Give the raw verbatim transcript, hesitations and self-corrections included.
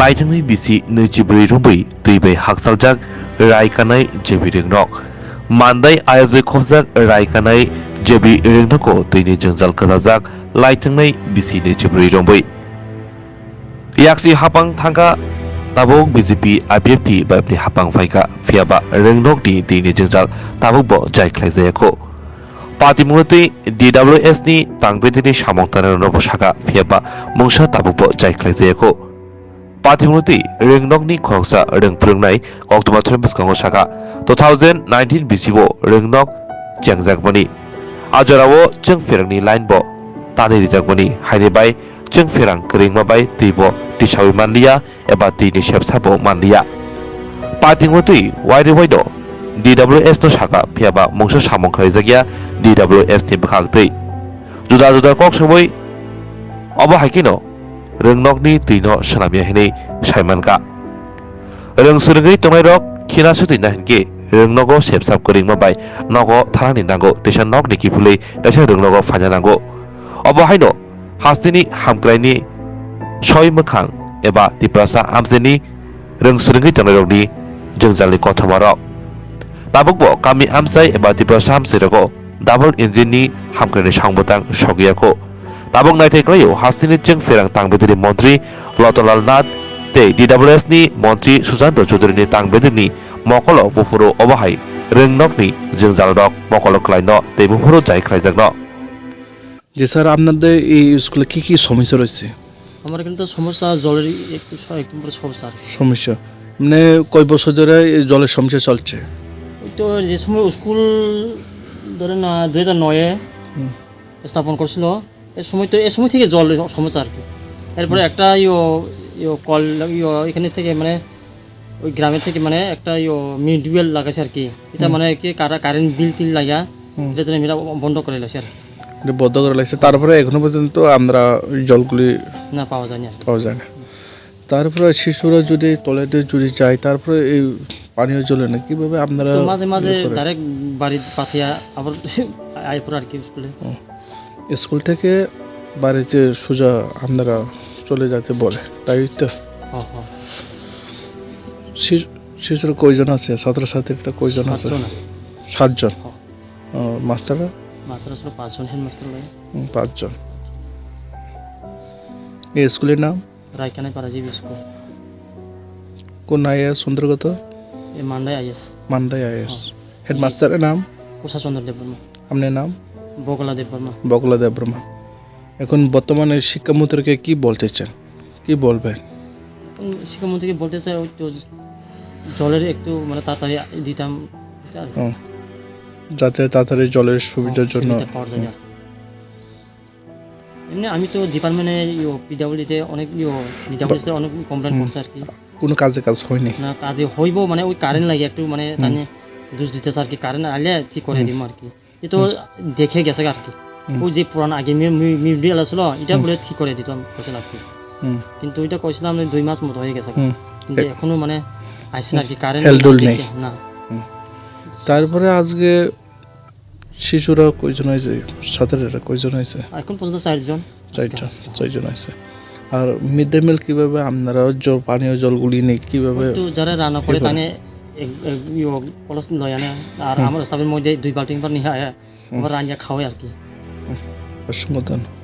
Laithangni bisi nwichibrwi romwi twi bai haksaljak rai kanai J B Ringnok. Mandai I S bai khopjak rai kanai J B Ringnogo twini jwngjal kwchajak laithangnai bisi nwichibrwi romwi. Yaksi hapang thangkha tabuk B J P I P F T bai bini hapang phaikha, phiyaba Ringnokni twini jwngjal tabukbo jai khlaijayakho. Patimungno twi D W S ni tangbedirni samung tanai rokno bo sakha, phiyaba mungsa tabukbo jai khlaijayakho. Patimungno twi Ringnokni khoroksa rwng phwrwngnai koktwma throimani bwskango sakha, two thousand nineteen bisi o Ringnok chengjakmani. A jorao chwng pherangni line bo tanwi rijakmani, haini bai chwng pherang kwrwngma bai twi bo tisawi manliya eba twi ni sepsa bo manliya. Patimungno twi wairwi waino D W S no sakha, phiyaba mungsa samung khlaijakya D W S ni bwkhak twi. Juda juda kok songwi obo hai kheno Ringnokni twino swnamya hinwi saimankha. Rwng swrwngwi tongnairok khina sutwi na hinkhe Ringnogo sepsap kwrwngma bai nogo thanani nango, teisa nokni kiphilwi teisa Ringnogo phaina nango. Obo haino hasteni hamkraini soi mwkhang eba Tiprasa amchaini rwng swrwngwi tongnairokni jwngjalni kothomarok. Tabukbo kami amchai eba Tiprasa amchairogo double engine ni hamkraini samung bwtang sogwiyakho. Tabuk naithai khlaio hasteni chwng pherang tangbedirni montri Lotonlal Nath tei D W S ni montri Sujanto Chowdhury ni tangbedirni mokolo buphuru obo hai Ringnokni jwngjalrok mokolo khlaino tei buphuru jai khlaijakno. জি স্যার, আপনাদের এই স্কুলে কি কি সমস্যা রয়েছে? আমার এখানে তো সমস্যা জলের একটু স-, একদম পুরো সমস্যা আর কি। সমস্যা? মানে কয় বছর ধরে এই জলের সমস্যা চলছে? ওই তো যে সময় স্কুল ধরেন, আহ, দুই হাজার নয়ে হুম। স্থাপন করছিল, এ সময় তো, এ সময় থেকে জল সমস্যা আর কি। এরপরে হুম। একটা ইয়ো, ইয়ো কল, ইয়ো এখানে থেকে মানে ওই গ্রামে থেকে মানে একটা ইয়ো মিনি টিউবওয়েল লাগাইছে আর কি। এটা হুম। মানে কি কারা-, কারেন্ট বিল টিল লাগা, হুম। এটা যেন এটা বন্ধ করে লাইছে আর কি। এটা বন্ধ করে লাইছে, তারপরে এখনো পর্যন্ত আমরা ওই জলগুলি না, পাওয়া যায়নি আর কি। পাওয়া যায় না। তারপরে শিশুরা যদি টয়লেটে যদি যায়, তারপরে এই পানীয় জল এনে কিভাবে আপনারা তো মাঝে মাঝে ইয়ে করেন? ডাইরেক্ট বাড়ি পাঠিয়ে আবার আই পড়ে আর কি স্কুলে। হুম। স্কুল থেকে বাড়িতে সোজা আপনারা চলে যেতে বলে, তাই তো? হ্যাঁ, হ্যাঁ। শি-, শিশুরা কয়জন আছে? ছাত্রছাত্রীরা কয়জন আছে? সাতজন আছে। সাতজন? হ্যাঁ। ও, মাস্টাররা? মাস্টার আসলে পাঁচজন, হেডমাস্টার লাগে। হুম, পাঁচজন। এই স্কুলের নাম? রায়কানাই পাড়া জিবি স্কুল। কোন আইএস অন্তর্গত? এ মান্ডাই আইএস। মান্ডাই আইএস। হ্যাঁ। হেডমাস্টারের নাম? কুশাচন্দ্র দেববর্মা। আপনার নাম? বগলা দেববর্মা। বগলা দেববর্মা। এখন বর্তমানে শিক্ষামন্ত্রীকে কি বলতে চান? কি বলবেন? এখন শিক্ষামন্ত্রীকে বলতে চাই, ওই তো জলের একটু মানে তাড়াতাড়ি দিতাম, এটা আর কি। হুম। যাতে তাড়াতাড়ি জলের সুবিধার হ্যাঁ, জন্য। সুবিধা পাওয়া যায় আর কি। এমনি আমি তো ডিপার্টমেন্টে ইয়ো পিডাব্লিউডিতে অনেক ইয়ো ডিডাব্লিউএসে অনেক কমপ্লেন হুম। করছে আর কি। কোনো কাজে কাজ হয়নি? না, কাজে হইব মানে ওই কারেন্ট লাগে একটু মানে হুম। তানে দুষ দিতেছে আর কি, কারেন্ট আইলে ঠিক করে হুম। দিব আর কি। এ তো হুম। দেখে গেছে আর কি। হুম। ওই যে পুরান আগে মি-, মি-, মিডিয়াল আসলো, এটা হুম। বলে ঠিক করে দিতাম কইছিল আর কি। হুম। কিন্তু এটা কইছিলাম যে দুই মাস মতো হয়ে গেছে। হুম। কিন্তু এ- এখনো মানে আইসে না আর কি, কারেন্ট হেলডুল না নেই। দেখে, না। হুম। তারপরে আজকে শিশুরা কয়জন হয়েছে? ছাত্রীরা কয়জন হয়েছে? এখন পর্যন্ত চারজন। চারজন, আজকে। চারজন হয়েছে। আর মিড ডে মিল কিভাবে আপনারা জ-, পানীয় জলগুলি নিয়ে কিভাবে ওই তো যারা রান্না করে, ইয়ে করে? তানে এক, এক, ইয়ো, কলস লয় আনে। আর হুম। আমার স্টাফের মধ্যে দুই বালতি তিনবার নিয়ে আয়, হুম। আবার রান্না খাওয়াই আর কি। হুম। অসংখ্য ধন্যবাদ।